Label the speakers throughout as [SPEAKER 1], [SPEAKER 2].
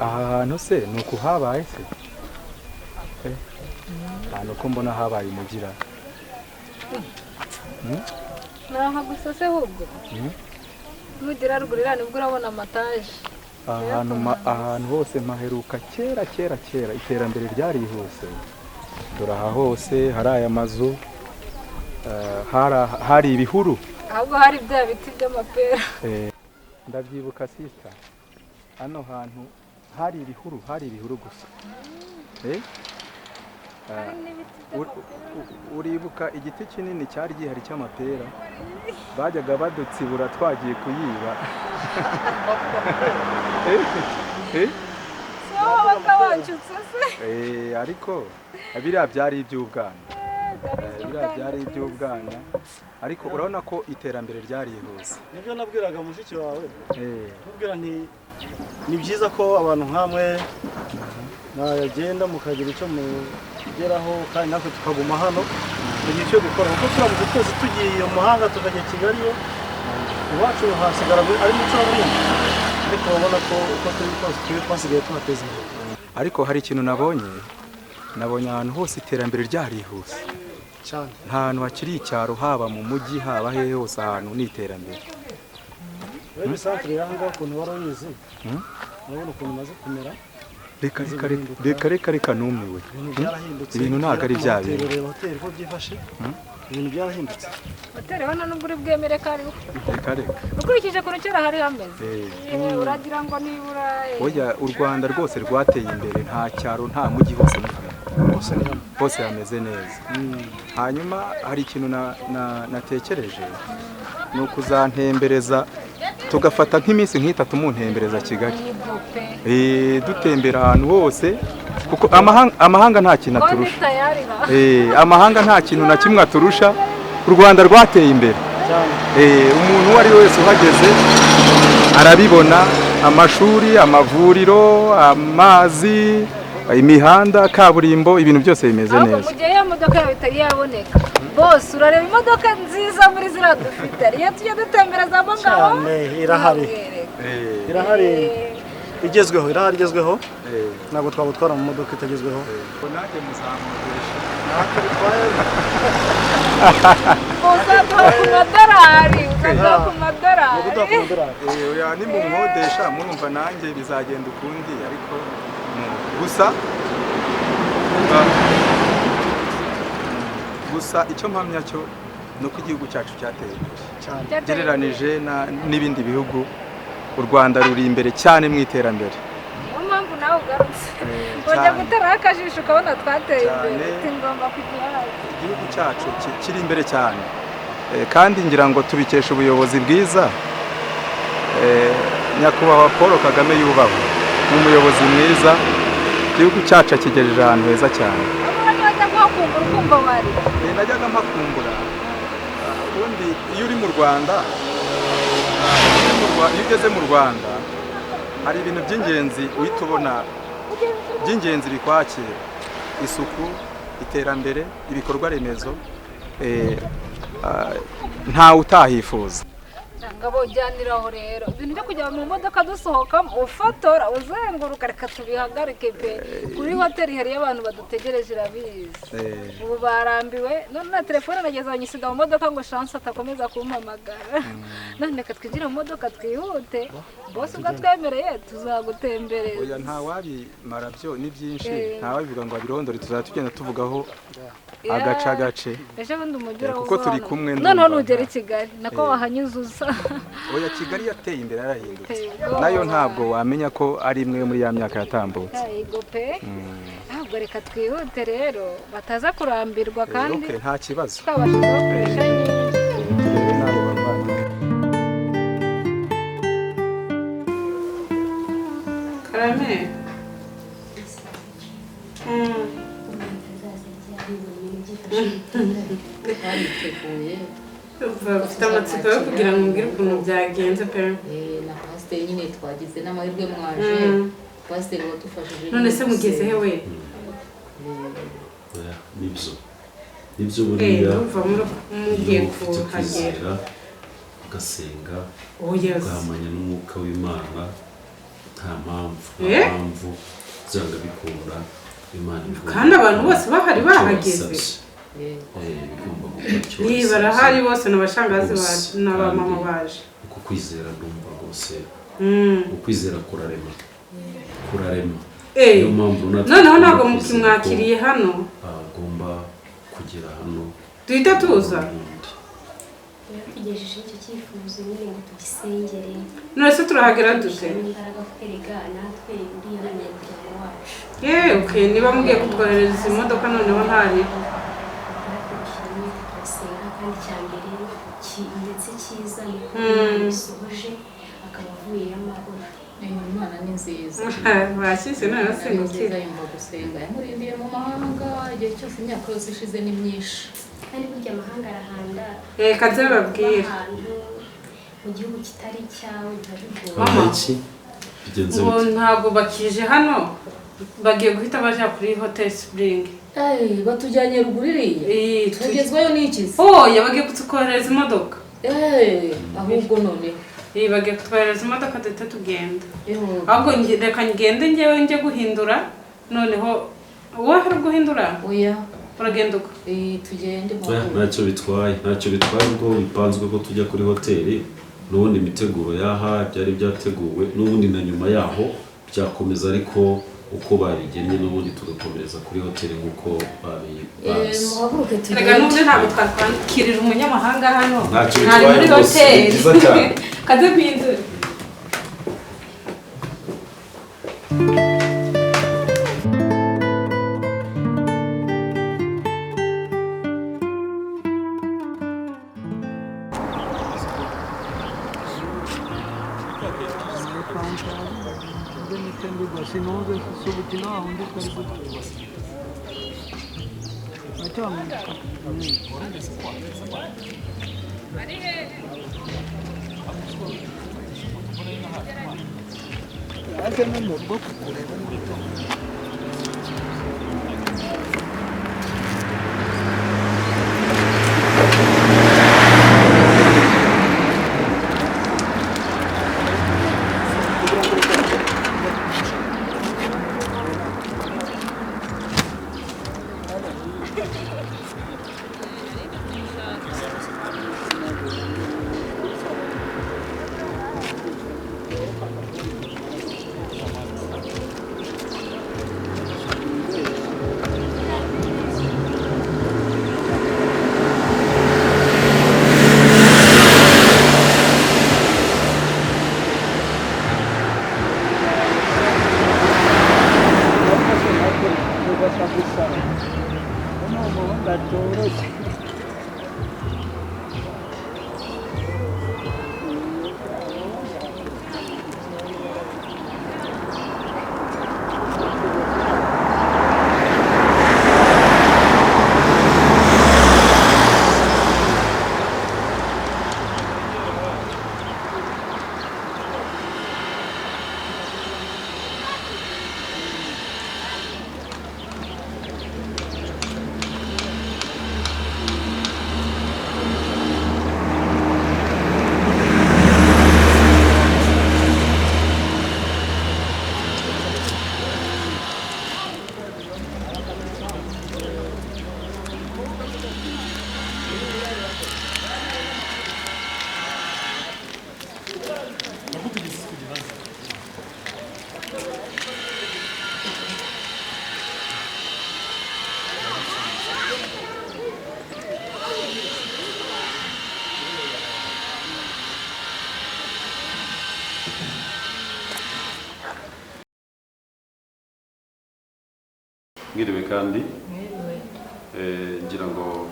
[SPEAKER 1] Aha hantu se ni uku habaye se? Ahantu ko mbona habaye umugira.
[SPEAKER 2] Naha gusa se ahubwo? Nugera ruguru iriya nibwo urabona amataje.
[SPEAKER 1] Ahantu hose mpaheruka kera kera kera, iterambere ryarihuse. Dore aha hose hari aya mazu, hari ibihuru.
[SPEAKER 2] Ahubwo hari bya biti by'amapera.
[SPEAKER 1] Ndabyibuka sister, hano hantu hari ibihuru, hari ibihuru gusa.
[SPEAKER 2] Hari n'ibiti by'amapera.
[SPEAKER 1] Uribuka igiti kinini cyari gihari cy'amapera bajyaga badutsibura twagiye kuyiba?
[SPEAKER 2] Si wowe wabaga wancutse se?
[SPEAKER 1] Ariko biriya byari iby'ubwana. Biriya byari iby'ubwana, ariko urabona ko iterambere ryarihuse.
[SPEAKER 3] Nibyo nabwiraga mushiki wawe, mubwira nti ni byiza ko abantu nkamwe mwagenda mukagira icyo mugeraho, kandi natwe tukaguma hano tukagira icyo dukora, kuko turamutse twese tugiye mu mahanga tukajya Kigali yo iwacu hasigara ari mu icuraburindi, ariko urabona ko uko turi kose twe twasigaye tuhateza imbere.
[SPEAKER 1] Ariko hari ikintu nabonye ahantu hose iterambere ryarihuse
[SPEAKER 3] cyane.
[SPEAKER 1] Nta hantu hakiri icyaro, haba mu mujyi, haba hehe hose, ahantu ni iterambere.
[SPEAKER 3] Urebe santere y'aha ngaha ukuntu wari uyizi, urabona ukuntu umaze kumera.
[SPEAKER 1] Reka reka reka reka reka, numiwe.
[SPEAKER 3] Ibintu byarahindutse.
[SPEAKER 1] Ibintu ntabwo ari bya bintu.
[SPEAKER 3] Reba hoteli uko byifashe, ibintu byarahindutse.
[SPEAKER 2] Hoteli hano nubwo uri bwemere ko ariho.
[SPEAKER 1] Reka reka.
[SPEAKER 2] Ukurikije ukuntu kera hari hameze, uragira ngo nibura
[SPEAKER 1] Oya, u Rwanda rwose rwateye imbere, nta cyaro nta mujyi, hose ni hamwe.
[SPEAKER 3] Hose ni hamwe.
[SPEAKER 1] Hose hameze neza. Hanyuma hari ikintu natekereje, ni ukuzantembereza tugafata nk'iminsi nk'itatu muntembereza Kigali.
[SPEAKER 2] Yego pe.
[SPEAKER 1] Dutembera ahantu hose, kuko amahanga nta kintu
[SPEAKER 2] Ko ndi
[SPEAKER 1] aturusha.
[SPEAKER 2] tayari ra.
[SPEAKER 1] Amahanga nta kintu na kimwe aturusha, u Rwanda rwateye imbere
[SPEAKER 3] cyane.
[SPEAKER 1] Umuntu uwo ari we wese uhageze arabibona: amashuri, amavuriro, amazi, imihanda, kaburimbo, ibintu byose bimeze
[SPEAKER 2] Ahubwo
[SPEAKER 1] neza.
[SPEAKER 2] mu gihe ya modoka yawe itari yaboneka, bose urareba imodoka nziza muri ziriya dufite, iyo tujya dutemberezamo ngaho.
[SPEAKER 3] Cyane, irahari. Irahari igezweho, irahari igezweho. Ntabwo twagutwara mu modoka itagezweho.
[SPEAKER 1] Nanjye muzamudesha.
[SPEAKER 3] Ntacyo bitwaye.
[SPEAKER 2] Uzaduha ku madorari, uzaduha ku madorari.
[SPEAKER 3] Ni uguduha ku madorari.
[SPEAKER 1] Oya, nimunkodesha murumva nanjye bizagenda ukundi, ariko gusa icyo mpamya cyo ni uko igihugu cyacu cyateye imbere
[SPEAKER 3] cyane.
[SPEAKER 1] ugereranije n'ibindi bihugu. U Rwanda ruri imbere cyane mu iterambere.
[SPEAKER 2] Niyo mpamvu nawe ugarutse, ujya
[SPEAKER 1] Cyane.
[SPEAKER 2] guteraho akajisho ukabona twateye
[SPEAKER 1] Cyane.
[SPEAKER 2] imbere, uti ngomba kujya hafi.
[SPEAKER 1] Igihugu cyacu kiri imbere cyane. Kandi ngira ngo tubikesha ubuyobozi bwiza. Nyakubahwa Paul Kagame yubahwe, ni umuyobozi mwiza, igihugu cyacu akigejeje ahantu heza cyane.
[SPEAKER 2] Urabona wajya kuhakumbura ukumva warira.
[SPEAKER 1] Najyaga mpakumbura. Ubundi iyo uri mu Rwanda, iyo ugeze mu Rwanda hari ibintu by'ingenzi uhita ubona, by'ingenzi bikwakira: isuku, iterambere, ibikorwa remezo. Ntawe utahifuza.
[SPEAKER 2] Ngabo ujyaniraho rero ibintu byo kujya mu modoka dusohokamo ufotora uzenguruka, reka tubihagarike pe. Kuri hoteli hariyo abantu badutegereje, irabizi. Ubu barambiwe none na telefone nageze nyisiga mu modoka ngo Chance atakomeza kumpamagara. None reka twinjire mu modoka twihute, bose ubwo twemereye tuzagutembereza.
[SPEAKER 1] Oya, ntawabimara byo ni byinshi. Ntawabivuga ngo abirondore, tuzajya tugenda tuvugaho agace agace.
[SPEAKER 2] Ejo bundi umujyi
[SPEAKER 1] Kuko turi kumwe
[SPEAKER 2] noneho
[SPEAKER 1] ndumva.
[SPEAKER 2] nugera i Kigali nako wahanyuze uza.
[SPEAKER 1] Oya, Kigali yateye imbere, yarahindutse.
[SPEAKER 2] Iteye ubwoba.
[SPEAKER 1] Nayo ntabwo wamenya ko ari imwe muri ya myaka yatambutse.
[SPEAKER 2] Yego pe, ntabwo reka twihute rero bataza kurambirwa kandi
[SPEAKER 1] Okay, nta kibazo.
[SPEAKER 2] twabashyizeho pressure nyinshi.
[SPEAKER 1] Turebe n'abo bavandimwe.
[SPEAKER 4] Karame. Karame.
[SPEAKER 5] Bariteguye.
[SPEAKER 4] Mfite amatsiko yo kugira ngo mbwire ukuntu byagenze pe.
[SPEAKER 5] Na pasiteri nyine twagize n'amahirwe mwaje. Pasiteri wadufashije.
[SPEAKER 4] None se mugeze he we?
[SPEAKER 6] Nibyo. Nibyo buriya.
[SPEAKER 4] Ndumva mugiye kuhagera.
[SPEAKER 6] Ugasenga.
[SPEAKER 4] Oh yes.
[SPEAKER 6] Ugahamanya n'umwuka w'Imana. Nta mpamvu. Nta mpamvu byanga bikunda. Imana.
[SPEAKER 4] Kandi abantu bose bahari bahageze. Ni barahari bose n'abashangazi baje n'abamama baje.
[SPEAKER 6] Uko kwizera ndumva rwose. Ukwizera kurarema. Kurarema. Niyo mpamvu
[SPEAKER 4] noneho ntabwo mukimwakiriye hano.
[SPEAKER 6] Agomba kugera hano.
[SPEAKER 4] Duhita tuza.
[SPEAKER 7] Tugejeje icyo cyifuzo nyine ngo tugisengere.
[SPEAKER 4] None se turahagera dute?
[SPEAKER 7] Imbaraga kwerega natwe uriya munyamuryango wacu.
[SPEAKER 4] Okay, niba mugiye kutwoherereza imodoka noneho ntari.
[SPEAKER 7] Kandi cya mbere ndetse cyiza ni bisohoje akaba avuye amahoro.
[SPEAKER 5] Imana ni nziza.
[SPEAKER 4] Bashyize noneho
[SPEAKER 5] singukira yumva gusenga. Yamurindiye mu mahanga igihe cyose, imyaka yose ishize ni myinshi.
[SPEAKER 7] Kandi burya amahanga arahanda.
[SPEAKER 4] Reka nze babwire.
[SPEAKER 7] Mu gihugu kitari cyawe biba bigoye.
[SPEAKER 4] Mama, ngo ntabwo bakije hano, bagiye guhita baja kuri Hotel Spring.
[SPEAKER 5] Batujyanye ruguru iriya. Tugezwayo n'iki se?
[SPEAKER 4] Oya, bagiye kutwoherereza imodoka.
[SPEAKER 5] Ahubwo noneho.
[SPEAKER 4] Bagiye kutwoherereza imodoka duhita tugenda. Ahubwo reka ngende njyewe njye guhindura, noneho wowe hari guhindura?
[SPEAKER 5] Oya.
[SPEAKER 4] Uragenda uko?
[SPEAKER 5] Tugende.
[SPEAKER 6] Ntacyo bitwaye, ntacyo bitwaye ubwo bipanzwe ko tujya kuri hoteli, n'ubundi imiteguro yaha byari byateguwe, n'ubundi na nyuma yaho byakomeza ariko uko babigennye n'ubundi tugakomereza kuri hoteli nk'uko babizi.
[SPEAKER 5] Muhaguruke tugende.
[SPEAKER 4] Reka n'ubundi ntabwo twakwakirira umunyamahanga hano.
[SPEAKER 6] Ntacyo bitwaye rwose, ni byiza cyane.
[SPEAKER 4] Kaze mpindure.
[SPEAKER 6] Mwiriwe kandi ngira ngo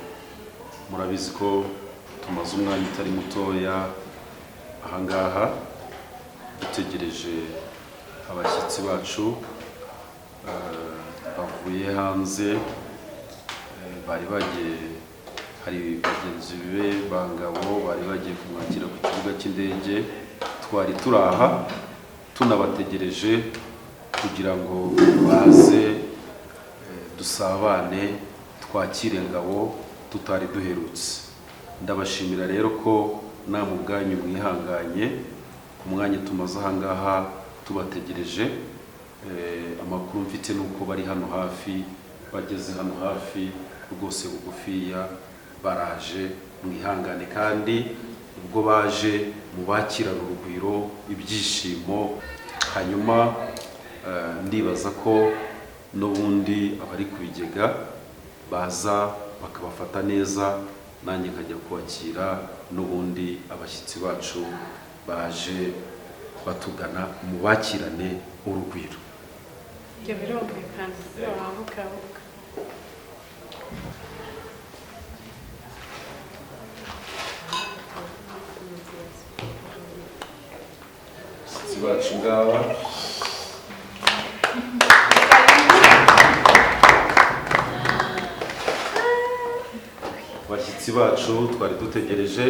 [SPEAKER 6] murabizi ko tumaze umwanya utari mutoya ahangaha dutegereje Abashyitsi bacu bavuye hanze, bari bagiye, hari bagenzi be bangabo bari bagiye kumwakira ku kibuga cy'indege. Twari turi aha tunabategereje kugira ngo baze, dusabane, twakire Ngabo tutari duherutse. Ndabashimira rero ko namwe ubwanyu mwihanganye ku mwanya tumaze aha ngaha tubategereje. Amakuru mfite ni uko bari hano hafi, bageze hano hafi rwose, bugufiya baraje. Mwihangane, kandi ubwo baje mubakirana urugwiro, ibyishimo. Hanyuma ndibaza ko n'ubundi abari ku bigega baza bakabafata neza, nanjye nkajya kwakira n'ubundi abashyitsi bacu baje batugana. Mubakirane urugwiro.
[SPEAKER 4] Ibyo birumvikana, wabuka buka.
[SPEAKER 6] Abashyitsi bacu ngaba. Abashyitsi bacu twari dutegereje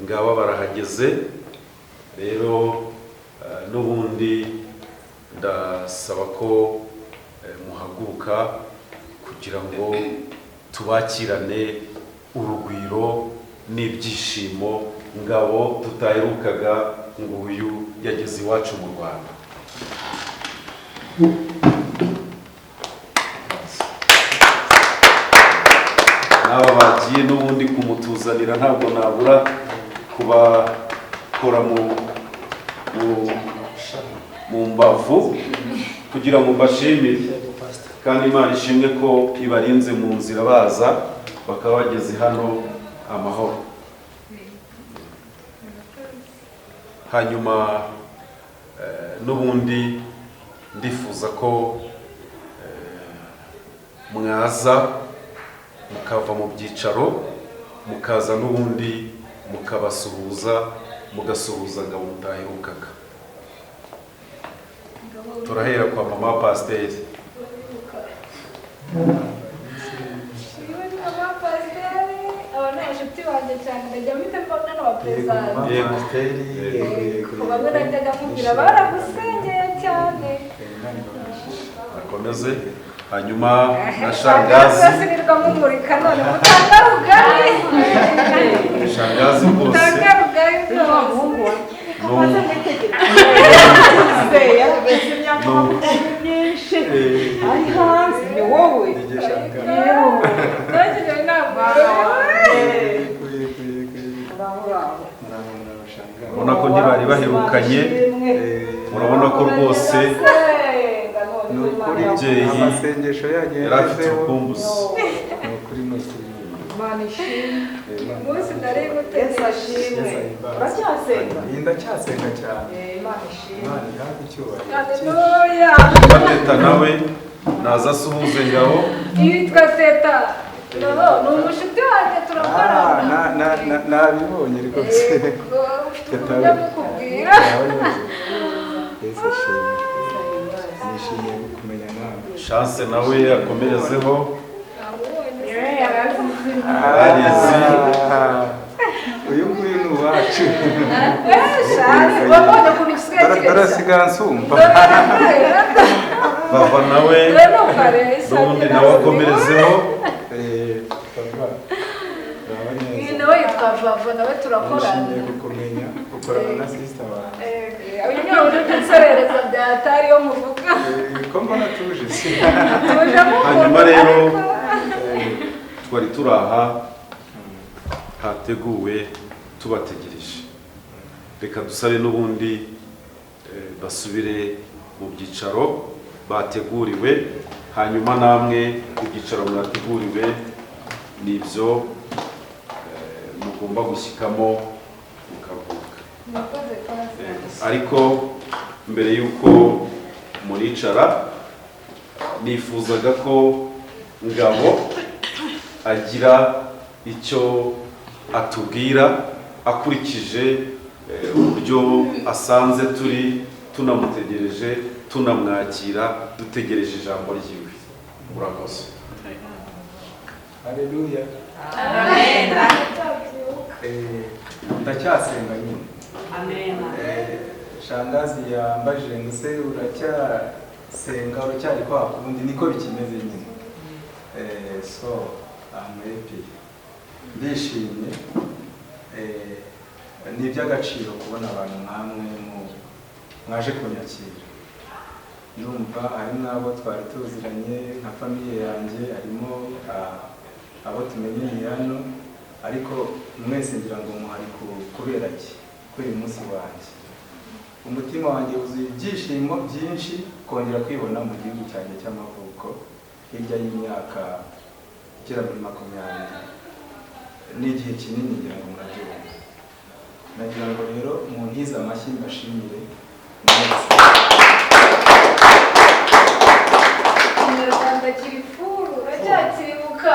[SPEAKER 6] ngaba barahageze rero. N'ubundi ndasaba ko muhaguruka kugira ngo tubakirane urugwiro n'ibyishimo. Ngabo tutaherukaga, nguyu yageze iwacu mu Rwanda. N'aba bagiye n'ubundi kumutuzanira, ntabwo nabura kubakora mu mbavu kugira ngo mbashimire, kandi Imana ishimwe ko ibarinze mu nzira baza, bakaba bageze hano amahoro. Hanyuma n'ubundi ndifuza ko mwaza mukava mu byicaro, mukaza n'ubundi mukabasuhuza, mugasuhuza Ngabo mutaherukaga. Turahera kwa mama pasiteri.
[SPEAKER 2] Yewe, ni mama pasiteri, aba ni abashuti banjye cyane, ndajya mpita mbona n'abaperezida.
[SPEAKER 6] Yego.
[SPEAKER 1] Pasiteri, yego, yego.
[SPEAKER 2] Bamwe najyaga mubwira baragusengeye cyane.
[SPEAKER 6] Akomeze, hanyuma na shangazi.
[SPEAKER 2] Rwose mumurika none mutanga rugari.
[SPEAKER 6] Shangazi rwose.
[SPEAKER 2] Mutanga rugari rwose.
[SPEAKER 8] Myinshi ari hanze ni wowe.
[SPEAKER 2] Nanjye ntabwo.
[SPEAKER 1] Yego, yego, yego. Muraho, muraho, shangazi.
[SPEAKER 6] Urabona ko ntibari baherukanye, murabona ko rwose
[SPEAKER 1] Ni ukuri,
[SPEAKER 6] umubyeyi
[SPEAKER 1] amasengesho yanyu
[SPEAKER 6] yari afite
[SPEAKER 1] yagezeho.
[SPEAKER 6] urukumbuzi.
[SPEAKER 1] Ni ukuri, ni ukuri.
[SPEAKER 8] Imana ishimwe.
[SPEAKER 2] Umunsi nari
[SPEAKER 8] Yesu
[SPEAKER 2] gutegereje.
[SPEAKER 8] ashimwe. Uracyasenga?
[SPEAKER 1] Iyi, ndacyasenga cyane.
[SPEAKER 8] Imana ishimwe.
[SPEAKER 1] Imana ihabwe icyubahiro.
[SPEAKER 2] Haleluya.
[SPEAKER 6] Teta nawe naza asuhuze Ngabo.
[SPEAKER 2] Yitwa Teta. No, ni umushuti wanjye,
[SPEAKER 1] Ah,
[SPEAKER 2] turakorana.
[SPEAKER 1] nabibonye rwose.
[SPEAKER 2] Yego, ufite uburyo mukubwira.
[SPEAKER 1] Yesu ashimwe, nishimiye kukumenya nawe.
[SPEAKER 6] Chance nawe akomerezeho.
[SPEAKER 1] Arizi. Uyu nguyu ni uwacu.
[SPEAKER 2] Wabonye ukuntu gisigaye kireshya?
[SPEAKER 1] Dore nsumba.
[SPEAKER 6] Bava nawe
[SPEAKER 2] Dore nuko areshya.
[SPEAKER 6] n'ubundi nawe akomerezeho.
[SPEAKER 1] Papa, uraba
[SPEAKER 2] Uyu
[SPEAKER 1] neza.
[SPEAKER 2] nawe yitwa Vava, nawe turakorana.
[SPEAKER 1] Nishimiye kukumenya, ukorana na sister wawe.
[SPEAKER 2] Uyu ni uburyo bw'insorereza bya atari yo muvuga.
[SPEAKER 1] Ko mbona tuje se?
[SPEAKER 2] Tuje mu
[SPEAKER 6] Hanyuma rero twari turi aha hateguwe tubategereje. Reka dusabe n'ubundi basubire mu byicaro bateguriwe, hanyuma namwe ibyicaro mwateguriwe nibyo mugomba gushyikamo mukaruhuka. Ariko mbere y'uko muricara, nifuzaga ko Ngabo agira icyo atubwira akurikije uburyo asanze turi. Tunamutegereje, tunamwakira, dutegereje ijambo ryiwe. Murakoze.
[SPEAKER 1] Haleluya. Ndacyasenga nyine. Shangazi yambajije ngo se uracyasenga, uracyari kwa kundi? Niko bikimeze nyine. So I'm happy, ndishimye. Ni iby'agaciro kubona abantu nkamwe mwaje kunyakira. Ndumva harimo abo twari tuziranye nka famille yanjye, harimo abo tumenyanye hano, ariko mwese ngira ngo muhari kubera ki kuri uyu munsi wanjye. Umutima wanjye wuzuye ibyishimo byinshi kongera kwibona mu gihugu cyanjye cy'amavuko hirya y'imyaka igera muri 20. Ni igihe kinini, ngira ngo murabyumva. Nagira ngo rero muntize amashyi mbashimire mwese.
[SPEAKER 2] Ikinyarwanda kiri full, uracyacyibuka?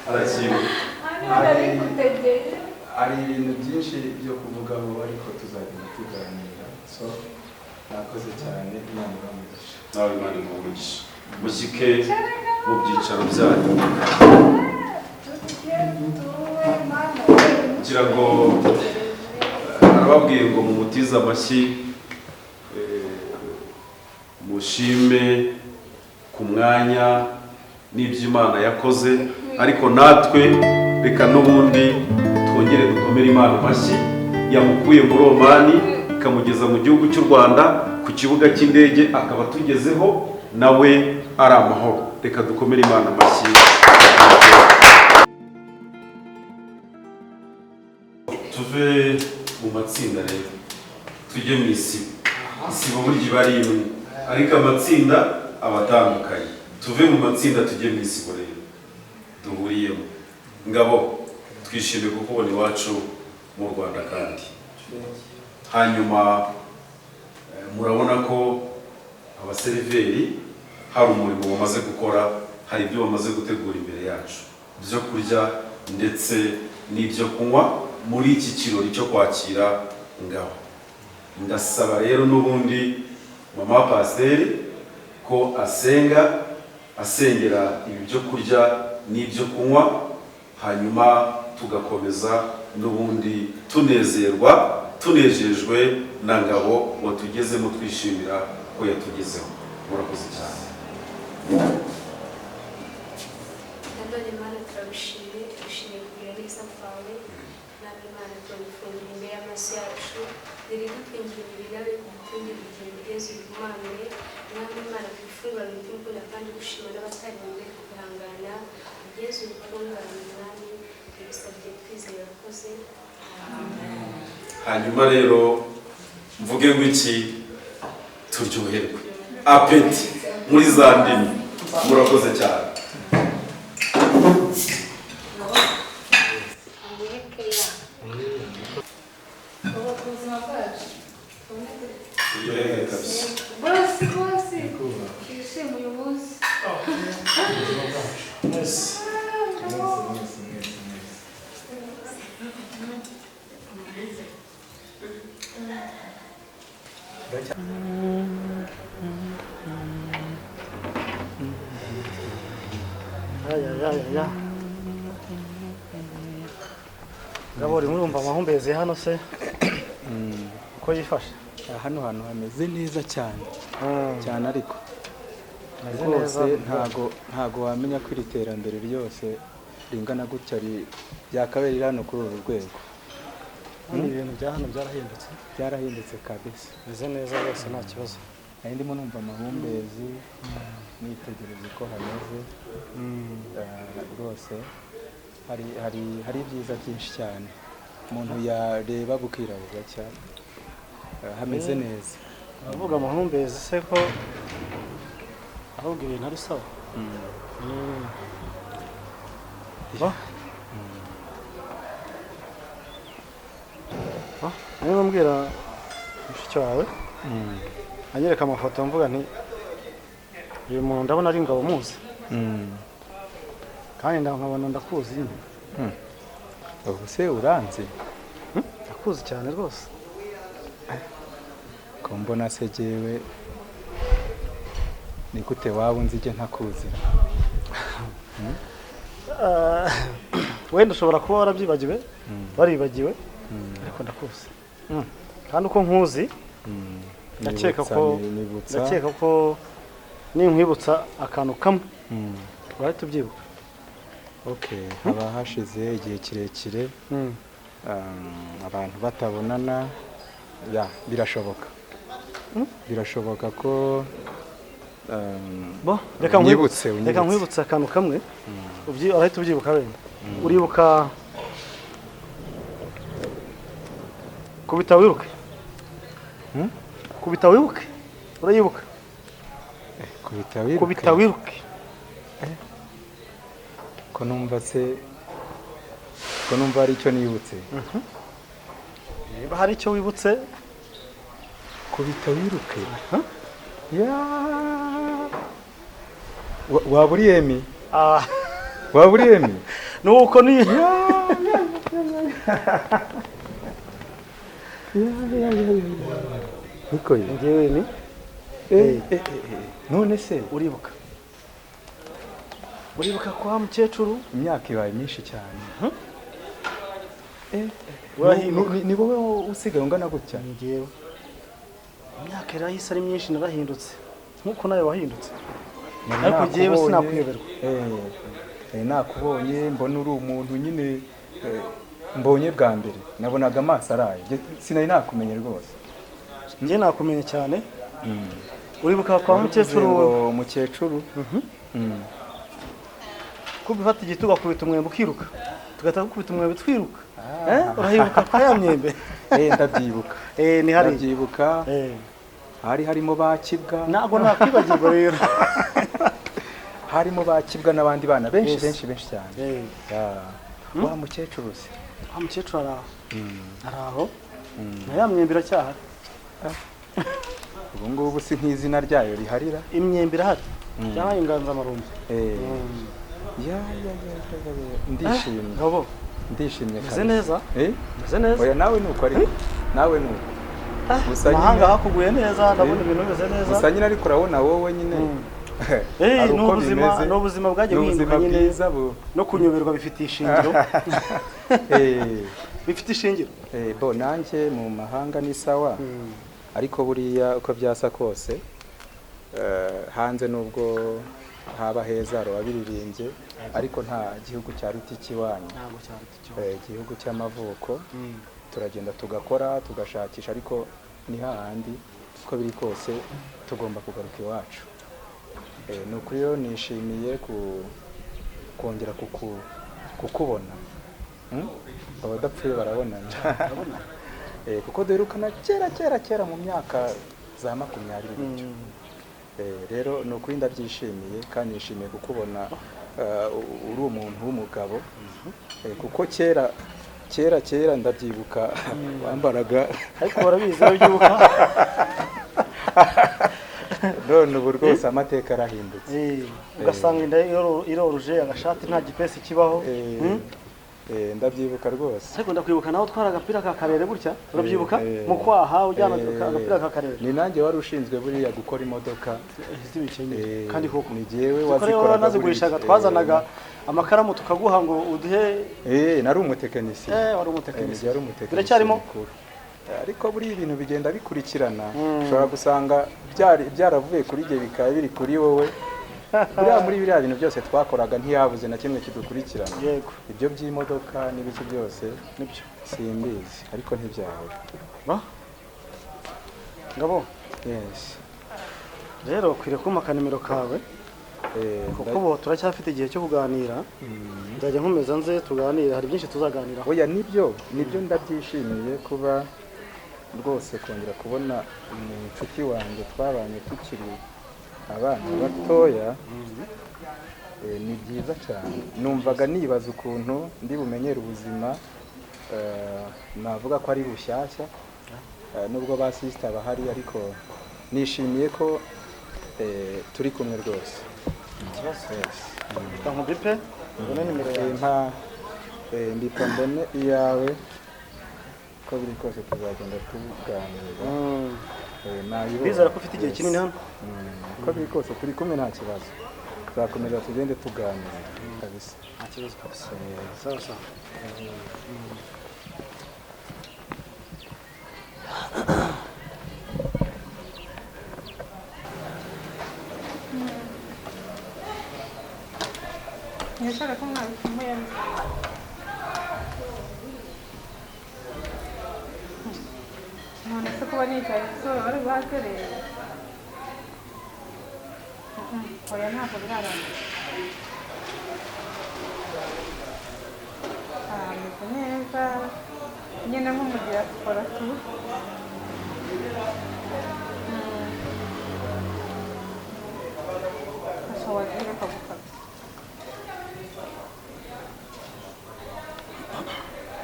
[SPEAKER 6] Arakibuka.
[SPEAKER 2] Hano nari ngutegeye.
[SPEAKER 1] Hari ibintu byinshi byo kuvugaho, ariko tuzagenda tuganira. So nakoze cyane, Imana ibamugisha.
[SPEAKER 6] Nawe Imana iguhe umugisha. Mushyike mu byicaro byanyu. Kugira ngo arababwiye ngo mumutize amashyi, mushime ku mwanya n'ibyo Imana yakoze, ariko natwe reka n'ubundi twongere dukomere Imana amashyi yamukuye muri Omani ikamugeza mu gihugu cy'u Rwanda ku kibuga cy'indege, akaba atugezeho nawe ari amahoro. Reka dukomere Imana amashyi. Tuve mu matsinda rero tujye mu isibo. Isibo burya iba ari imwe, ariko amatsinda aba atandukanye. Tuve mu matsinda tujye mu isibo rero duhuriyemo. Ngabo, twishimiye kukubona iwacu mu Rwanda. Kandi hanyuma murabona ko abaseriveri hari umurimo bamaze gukora, hari ibyo bamaze gutegura imbere yacu byo kurya ndetse n'ibyo kunywa muri iki kirori cyo kwakira Ngabo. Ndasaba rero n'ubundi mama pasiteri ko asenga, asengera ibi byo kurya n'ibyo kunywa, hanyuma tugakomeza n'ubundi tunezerwa, tunejejwe na Ngabo watugezemo, twishimira ko yatugezeho. Murakoze cyane.
[SPEAKER 7] Nanone Mana turagushimiye, tugushimiye kugira neza kwawe. Mwami Imana, turagufungura imbere y'amaso yacu, ntiridutwingirire nawe kugutungira urugendo ugeze uruhumanure. Mwami Imana, twifungurane umutima ukunda kandi ugushima n'abatari bambaye kwihangana, ugeze urutungane. Mwami, tubisabye twizeye, urakoze.
[SPEAKER 6] Hanyuma rero mvuge ngo iki? Turyoherwe, appétit muri za ndimi. Murakoze cyane.
[SPEAKER 7] Amuhekeya.
[SPEAKER 2] Ubu ku buzima bwacu.
[SPEAKER 6] Turyoherwe kabisa.
[SPEAKER 2] Bosi, bosi, twishime uyu munsi.
[SPEAKER 3] Mwese.
[SPEAKER 1] Mwese, mwese, mwese, mwese.
[SPEAKER 3] Ya ya ya ya. Ngabo, urimo urumva amahumbezi hano se uko yifashe?
[SPEAKER 1] Hano hantu hameze neza cyane cyane, ariko
[SPEAKER 3] Hameze
[SPEAKER 1] rwose
[SPEAKER 3] neza.
[SPEAKER 1] Ntago wamenya ko iri terambere ryose ringana gutya ryakabaye riri hano kuri uru rwego.
[SPEAKER 3] Hano ibintu bya hano byarahindutse.
[SPEAKER 1] Byarahindutse kabisa.
[SPEAKER 3] Bimeze neza rwose, nta kibazo.
[SPEAKER 1] Nari ndimo numva amahumbezi, nitegereza uko hameze. Rwose hari ibyiza byinshi cyane umuntu yareba bukira bugacya. Hameze neza.
[SPEAKER 3] Uravuga amahumbezi se ko ahubwo ibintu ari sawa. Ba? Ba? Niba mbwira mushiki wawe anyereka amafoto, mvuga nti uyu muntu ndabona ari Ngabo muzi, kandi nkabona ndakuzi nyine.
[SPEAKER 1] Ubu se uranzi?
[SPEAKER 3] Ndakuzi cyane rwose.
[SPEAKER 1] Ko mbona se jyewe, ni gute waba unzi jye ntakuzira?
[SPEAKER 3] Ah, wenda ushobora kuba warabyibagiwe, waribagiwe, ariko ndakuzi. Kandi uko nkuzi, ndakeka
[SPEAKER 1] Nibutsa,
[SPEAKER 3] ko
[SPEAKER 1] nibutsa.
[SPEAKER 3] ndakeka ko ninkwibutsa akantu kamwe urahita ubyibuka.
[SPEAKER 1] Okay, haba hashize igihe kirekire abantu batabonana. Ya, birashoboka, birashoboka ko
[SPEAKER 3] Bo, reka
[SPEAKER 1] unyibutse,
[SPEAKER 3] reka
[SPEAKER 1] unyibutse.
[SPEAKER 3] nkwibutse akantu kamwe, urahita ubyibuka. Wenda uribuka Kubita Wiruke?
[SPEAKER 1] Hmm?
[SPEAKER 3] Kubita Wiruke, urayibuka?
[SPEAKER 1] Kubita Wiruke?
[SPEAKER 3] Kubita Wiruke.
[SPEAKER 1] Ko numva se, ko numva hari icyo nibutse.
[SPEAKER 3] Niba hari icyo wibutse.
[SPEAKER 1] Kubita Wiruke, ya, waba uri Emi?
[SPEAKER 3] Ah.
[SPEAKER 1] Waba uri Emi?
[SPEAKER 3] Nuko ni.
[SPEAKER 1] Ya. Niko ye?
[SPEAKER 3] Njyewe ni.
[SPEAKER 1] None se
[SPEAKER 3] Uribuka kwa mukecuru?
[SPEAKER 1] Imyaka ibaye myinshi cyane.
[SPEAKER 3] Urahinduka.
[SPEAKER 1] Ni wowe usigaye ungana gutya?
[SPEAKER 3] Njyewe, imyaka irahise ari myinshi, narahindutse nkuko nawe wahindutse,
[SPEAKER 1] Nari
[SPEAKER 3] ariko njyewe
[SPEAKER 1] nakubonye,
[SPEAKER 3] sinakuyoberwa.
[SPEAKER 1] Nakubonye mbona uri umuntu nyine, mbonye bwa mbere nabonaga amaso araye. Sinari nakumenye rwose.
[SPEAKER 3] Njye nakumenye cyane. Uribuka kwa
[SPEAKER 1] Wari uvuze
[SPEAKER 3] mukecuru?
[SPEAKER 1] ngo mukecuru.
[SPEAKER 3] Kuba ufata igiti ugakubita umwembe ukiruka, tugahita gukubita umwembe twiruka. Urahibuka kwa ya myembe?
[SPEAKER 1] Ndabyibuka.
[SPEAKER 3] Ni hariya.
[SPEAKER 1] Ndabyibuka. Hari harimo ba Kibwa.
[SPEAKER 3] Ntabwo nakwibagirwa rero.
[SPEAKER 1] Harimo ba Kibwa n'abandi bana benshi,
[SPEAKER 3] Yes.
[SPEAKER 1] benshi benshi cyane. Ya. Wa mukecuru se?
[SPEAKER 3] Wa mukecuru ari aho, ari aho, na ya myembe iracyahari.
[SPEAKER 1] Ubu ngubu si nk'izina ryayo riharira?
[SPEAKER 3] Imyembe irahari, cyangwa inganzamarumbo.
[SPEAKER 1] Ya, ndishimye.
[SPEAKER 3] Ngabo.
[SPEAKER 1] Ndishimye
[SPEAKER 3] Meze
[SPEAKER 1] kabisa.
[SPEAKER 3] neza?
[SPEAKER 1] Eh?
[SPEAKER 3] Meze neza?
[SPEAKER 1] Oya, nawe nuko, ariko nawe nuko. Gusa
[SPEAKER 3] Amahanga
[SPEAKER 1] nyine
[SPEAKER 3] hakuguye neza, ndabona ibintu bimeze neza.
[SPEAKER 1] Gusa nyine, ariko urabona wowe nyine hari
[SPEAKER 3] Ni
[SPEAKER 1] uko
[SPEAKER 3] ubuzima,
[SPEAKER 1] bimeze.
[SPEAKER 3] ni ubuzima bwagiye
[SPEAKER 1] Ni ubuzima
[SPEAKER 3] buhinduka nyine.
[SPEAKER 1] bwiza bu
[SPEAKER 3] No kunyoberwa bifite ishingiro. Bifite ishingiro.
[SPEAKER 1] Bo nanjye mu mahanga ni sawa, ariko buriya uko byasa kose, hanze nubwo haba heza, hari ababiririmbye, ariko nta gihugu cyaruta icy'iwanyu.
[SPEAKER 3] Ntabwo cyaruta icyo.
[SPEAKER 1] Igihugu cy'amavuko. Turagenda tugakora, tugashakisha, ariko ni hahandi, uko biri kose tugomba kugaruka iwacu. Ni ukuri rero nishimiye kongera kukubona. Abadapfuye barabonana. Kuko duherukana kera kera kera, mu myaka za 20 gutyo. Rero ni ukuri ndabyishimiye, kandi nishimiye kukubona uri umuntu w'umugabo. Kuko kera kera kera ndabyibuka wambaraga
[SPEAKER 3] Ariko barabizi, urabyibuka.
[SPEAKER 1] None ubu rwose amateka arahindutse.
[SPEAKER 3] Ugasanga inda iroruje, agashati nta gipesi kibaho.
[SPEAKER 1] Ndabyibuka rwose.
[SPEAKER 3] Ariko ndakwibuka nawe utwara agapira ka karere gutya, urabyibuka?
[SPEAKER 1] Eh,
[SPEAKER 3] Mu kwaha ujyana agapira ka karere.
[SPEAKER 1] Ni nanjye wari ushinzwe buriya gukora imodoka.
[SPEAKER 3] Z'ibikenyeri. Kandi koko
[SPEAKER 1] Ni jyewe
[SPEAKER 3] kuko rero
[SPEAKER 1] wazikoraga
[SPEAKER 3] wanazigurishaga,
[SPEAKER 1] buriya.
[SPEAKER 3] twazanaga amakaramu tukaguha ngo uduhe.
[SPEAKER 1] Nari umutekinisiye.
[SPEAKER 3] Wari umutekinisiye.
[SPEAKER 1] Wari umutekinisiye
[SPEAKER 3] Biracyarimo?
[SPEAKER 1] mukuru. Ariko buriya ibintu bigenda bikurikirana, ushobora gusanga byari byaravuye kuri jye bikaba biri kuri wowe. Buriya muri biriya bintu byose twakoraga ntiyabuze na kimwe kidukurikirana.
[SPEAKER 3] Yego.
[SPEAKER 1] Ibyo by'imodoka n'ibiki byose
[SPEAKER 3] Nibyo.
[SPEAKER 1] simbizi, ariko ntibyabura.
[SPEAKER 3] Ba? Ngabo.
[SPEAKER 1] Yes.
[SPEAKER 3] Rero ukwiriye kumpa akanimero kawe, kuko ubu turacyafite igihe cyo kuganira. Nzajya nkomeza nze tuganire, hari byinshi tuzaganiraho.
[SPEAKER 1] Oya, nibyo nibyo, ndabyishimiye kuba rwose kongera kubona inshuti wanjye twabanye tukiri abana batoya. Ni byiza cyane. Numvaga nibaza ukuntu ndi bumenyere ubuzima, navuga ko ari bushyashya, nubwo ba sister bahari, ariko nishimiye ko turi kumwe rwose.
[SPEAKER 3] Ikibazo.
[SPEAKER 1] Yes.
[SPEAKER 3] Reka nkubipe mbone nimero yawe.
[SPEAKER 1] Mpa, mbipa mbone iyawe. Uko biri kose tuzagenda tuganira. Nayibonye.
[SPEAKER 3] Ndizera ko ufite igihe kinini hano.
[SPEAKER 1] Uko biri kose turi kumwe, nta kibazo, tuzakomeza tugende tuganira kabisa.
[SPEAKER 3] Nta kibazo kabisa. Sawa sawa.
[SPEAKER 4] Nishaka ko mwabikemuye. None se kuba nicaye izuba bari buhagereye? Oya, ntabwo birarangira. Ah, meze neza nyine nk'umugira siporo tu. Ashobora reka gukabya.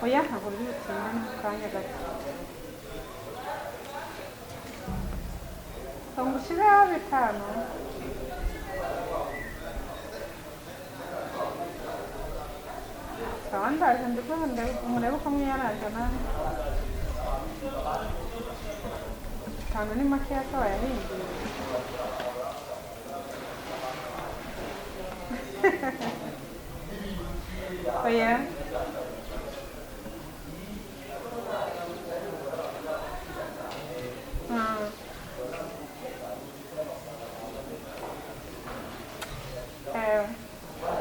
[SPEAKER 4] Oya, ntabwo biri butinde, ni mu kanya gato. Ngo ushyireho 5. Sawa, ndaje ndikubona murebe uko mwiyaraje nawe. 5 ni makeya se wayahinduye? Oya.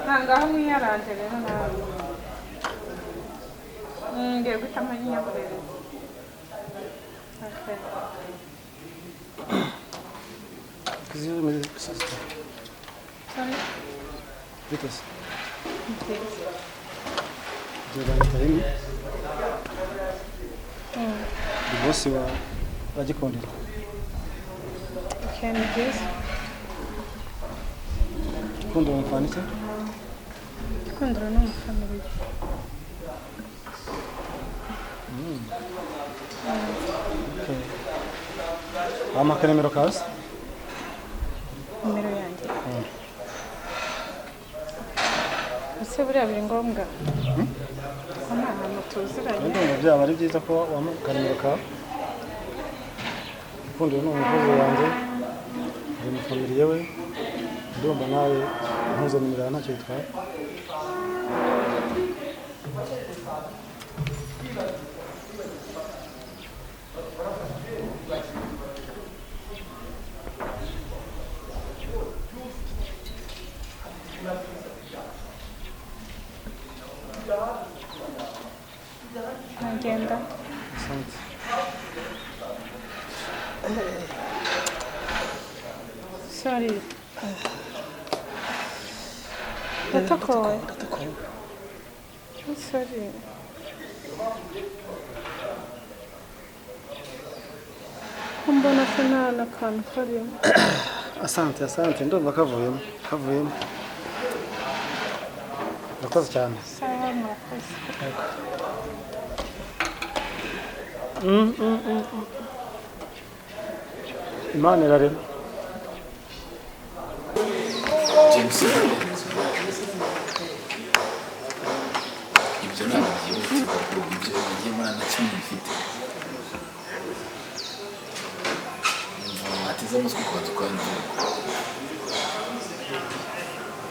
[SPEAKER 4] Ntangaho mwiyaranje rero nawe. Ngiye guhitamo nyaburereza. Okay.
[SPEAKER 3] Excuse me, sister.
[SPEAKER 4] Sorry.
[SPEAKER 3] Bite se?
[SPEAKER 4] Ni byiza.
[SPEAKER 3] Njye banyita Remy. Ndi bosi wa Gikundiro.
[SPEAKER 4] Okay, ni byiza.
[SPEAKER 3] Gikundiro mupfana iki?
[SPEAKER 4] Gikundiro ni umufamiliya.
[SPEAKER 3] Okay. Wampa akanimero kawe se?
[SPEAKER 4] Nimero yanjye? Ese buriya biri ngombwa? Ko nta hantu tuziranye.
[SPEAKER 3] Ndumva byaba ari byiza ko wampa akanimero kawe. Gikundiro ni umukozi wanjye, ndi umufamiliya we, ndumva nawe ntuze nimero yawe ntacyo bitwaye.
[SPEAKER 4] Nagenda.
[SPEAKER 3] Asante.
[SPEAKER 4] Sorry. Ndatokowe. Sorry. Ko mbona se nta n'akantu karimo.
[SPEAKER 3] Asante, asante, ndumva kavuyemo, kavuyemo. Urakoze cyane.
[SPEAKER 4] Sawa, murakoze.
[SPEAKER 3] Imana irarema.
[SPEAKER 9] James, ibyo ntabwo byihutirwa bro, ibyo bigiye muri na kimwe bifite. Wateze amatwi ukabanza ukanyumva.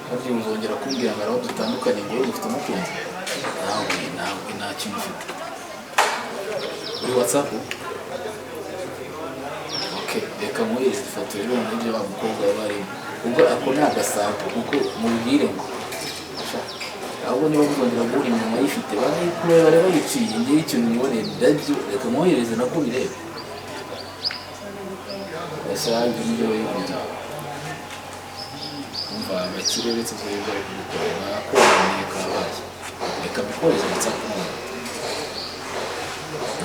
[SPEAKER 9] Harya uzongera kumbwira ngo aho dutandukanye ngo wowe ufite umukunzi? Nawe nta kintu ufite. Uri WhatsApp? Okay, reka nkohereze ifoto rero n'ibyo wa mukobwa baba barimo. Ubwo ako ni agasampo kuko mubwire ngo ahubwo niba muzongera guhura inyuma yifite barayikure bare bayiciye, ngewe ikintu niboneye ndabyo reka nkohereze nako birebe. Ese ibyo nibyo bayivugira. Umva abakire uretse ibyo bari kugukorera bakoneye kabaye. Reka mbikohereze WhatsApp none.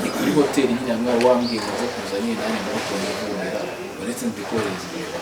[SPEAKER 9] Ni kuri hoteli nyine hamwe wari wambwiye ngo nze kuza nyine nanjye ndabakunda kumbwira uretse mbikohereze ibyo.